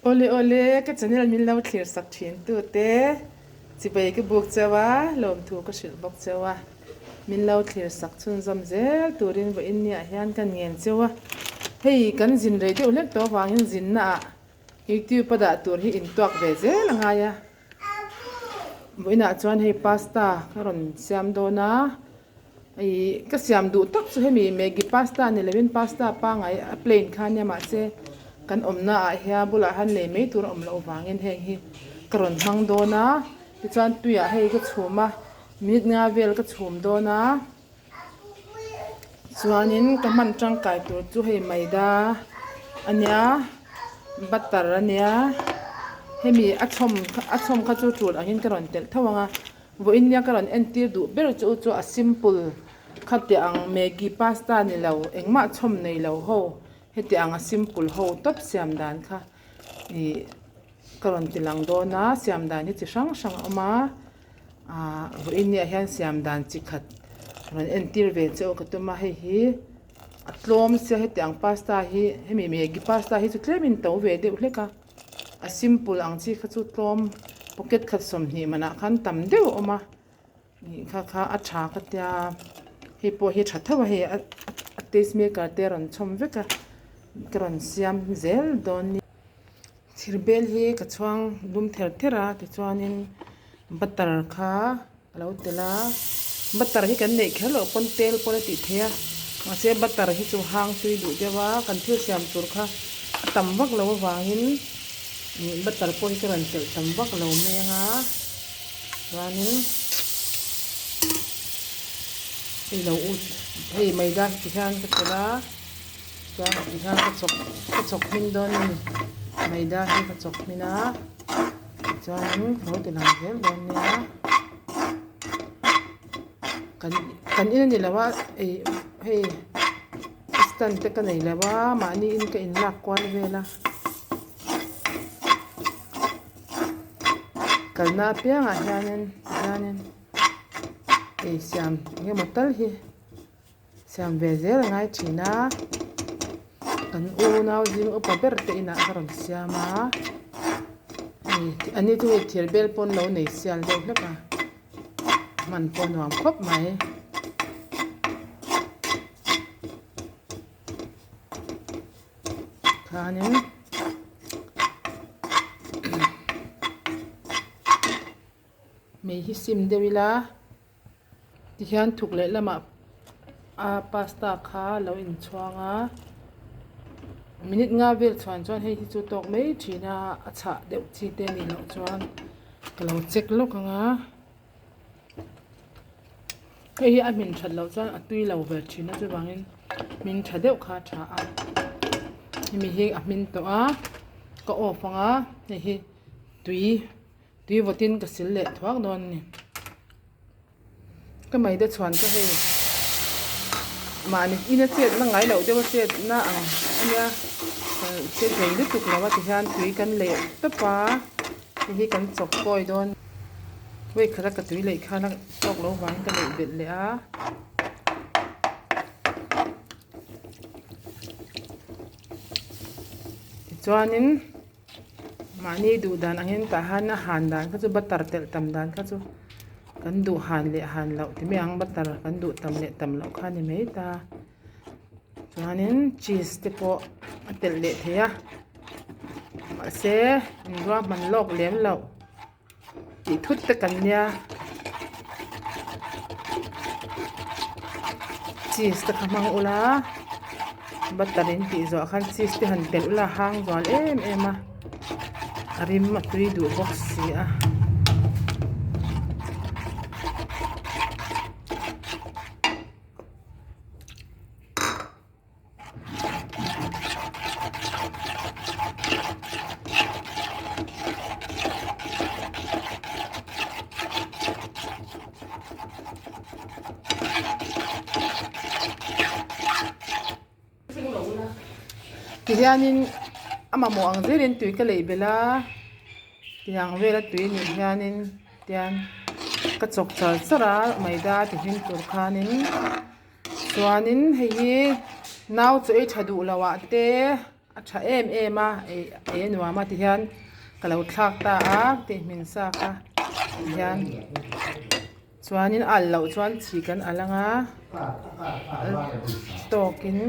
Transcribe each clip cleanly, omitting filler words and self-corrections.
Awle awle, ka channel min lo thlir sak thin tu te, chibai ka buk cheu a, lawmthu ka hrilh bawk cheu a, min lo thlir sak chhunzawm zel turin vawiin niah hian ka ngen cheu a, hei kan zin rei deuh hlek tawh avangin zinna ah youtube a dah tur hi intuak ve zel a ngai a, vawiinah chuan hei pasta ka rawn siam dawn a. Ih ka siam duh tak chu hemi maggi pasta ni lovin pasta pangai a plain kha ania mahse kan awmna ah hian bulah hian lei mai tur a awm loh vangin heng hi ka rawn hmang dawn a tichuan tuiah hei ka chhum a minute nga vel ka chhum dawn a chuanin ka hman tangkai tur chu hei maida ania butter ania hemi a chhawm a chhawm kha chu tul angin ka rawn telh tho ang a. Vawiin nia ka rawn entir duh ber chu chu a simple khati ang maggi pasta ni lo engmah chhawm nei lo ho heti ang a simple ho tawp siam dan kha ih ka rawn ti lang dawn a siam dan hi chi hrang hrang a awm a ah vawiin niah hian siam dan chi khat rawn entir ve che u ka tum a hei hi a tlawm sia heti ang pasta hi hemi maggi pasta hi chu tlemin to ve deuh hlek a. A simple ang chi kha chu tlawm pocket khat 20 manah khan tam deuh a awm a ih kha kha a tha ka tia hei pawh hi a tha tho a hei a taste maker te a rawn chhawm vek a ka rawn siam zel dawn a ni. Thir bel hi ka chhuang dum ther ther a tichuanin butter kha. A lo tel a, butter hi kan neih kher loh pawn tel pawn a tih theih a, mahse butter hi chu hang tui duh deuh a, kan thil siam tur kha a tam vak lo avangin ih butter pawh hi ka rawn telh tam vak lo mai ang a, chuanin hei lo ut hei maida hi ti hian ka telh a, chuan ti hian ka chawk ka chawk hmin dawn a ni, maida hi ka chawk hmin a. Tichuanin ka lo ti lang zel dawn nia kan kan in a ni lo a ih hei stand te ka nei lo a mahni in ka inlak kual vel a kalna apiangah hianin tihianin ei siam eng emaw tal hi. Siam ve zel a ngai thin a, kan unau zing upa ber te inah ka rawn siam a, hei a ni chu hei thir bel pawn lo nei sial deuh hlek a, hman pawh a nuam khawp mai. Khanin mei hi sim deuh ila. Tihian thuk leh lamah a pasta kha a lo inchhuang a minute nga vel chhuan chuan hei hi chu tawk mai thin a a chhah deuh chi te a nih loh chuan ka lo check lawk ang a hei hi a hmin that loh chuan a tui lo ve thin a chuvangin hmin tha deuh kha a tha a hemi hi a hmin tawh a ka off ang a hei hi tui. Tui vawtin ka sil leh thuak dawn a ni. Ka maida chhuan chu hei mahni ina chetna ngai loh deuh a chetna ang a nia chet rei lutuk lo a tihian tui kan leh tawp a hei hi kan chawk kawi dawn vawi khat a ka tui leh khan a tawk lo vangin ka leh belh leh a. Tichuanin. Mahni duh dan angin tah hian a han dan kha chu butter telh tam dan kha chu kan duh han leh han loh ti mai ang butter kan duh tam leh tam loh kha a ni mai ta chuanin cheese te pawh a telh leh thei a mahse inruahman lawk lem loh. Tih thut te kan nia cheese te kha hmang ula butter in tih zawh khan cheese te han telh ula a hang zual em em a a rim a tui duh bawk si a. Tihianin a mamawh ang zelin tui ka lei belh a tiang vela tui nih hianin tian ka chawk char char a maida ti hlim tur khanin. Chuanin hei hi nau chu ei tha duh loh ah te a tha em em a ei ei a nuam a tihian ka lo thlak ta a tih hmin sa kha tihian chuanin a alh loh chuan chhi kan alh ang a al tawkin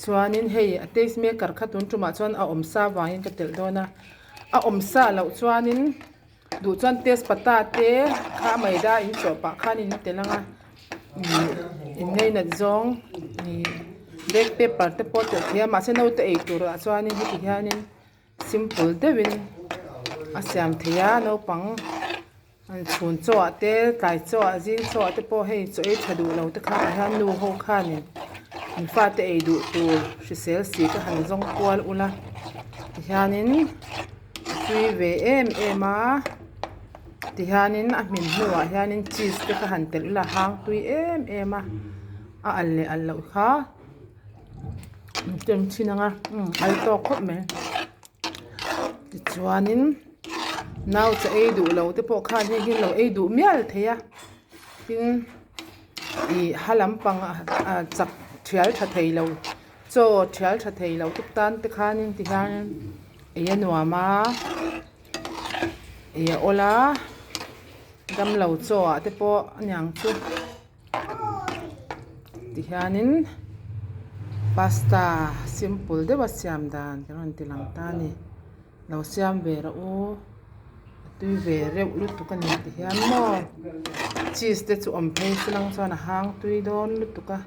chuanin hei a taste maker kha tun tumah chuan a awm sa vangin ka telh dawn a a awm sa loh chuanin. Duh chuan tespata te kha maida in chawh pah khan in tel ang a ihh in ngainat zawng ihh black pepper te pawh telh thei a mahse naute ei turah chuanin heti hianin simple deuhin a siam thei a naupang chhun chaw ah te tlai chaw ah zing chaw ah te pawh hei chaw ei tha duh lo te kha ah hian nu ho khanin an fate ei duh tur hrisel si te han zawng kual ula tihianin. Tui ve em em a tihianin a hmin hnuah hianin cheese te kha han telh ila a hang tui em em a a al leh al loh kha an ken thin ang a umm al tawk khawp mai tichuanin nau chaw ei duh lo te pawh khan hei hi an lo ei duh mial thei a tin ih ha lampang ah chak thial tha thei lo. Chaw thial tha thei lo tuk tan te khanin tihian ei a nuam a ei a awl a damlo chaw ah te pawh a niang chu tihianin pasta simple deuh a siam dan kan rawn ti lang ta a ni lo siam ve rawh u a tui ve reuh lutuk a ni tihian maw cheese te chu awm phei se lang chuan a hang tui dawn lutuk a.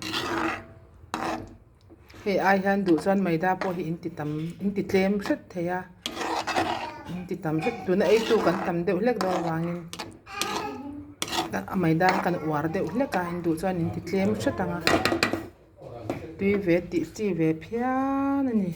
Hei ai hian duh chuan maida pawh hi in ti tam in ti tlem hret thei a in ti tam hret tuna ei tu kan tam deuh hlek dawn avangin a maida kan uar deuh hlek a in duh chuan in ti tlem hret ang a tui ve tih chi ve phian a ni.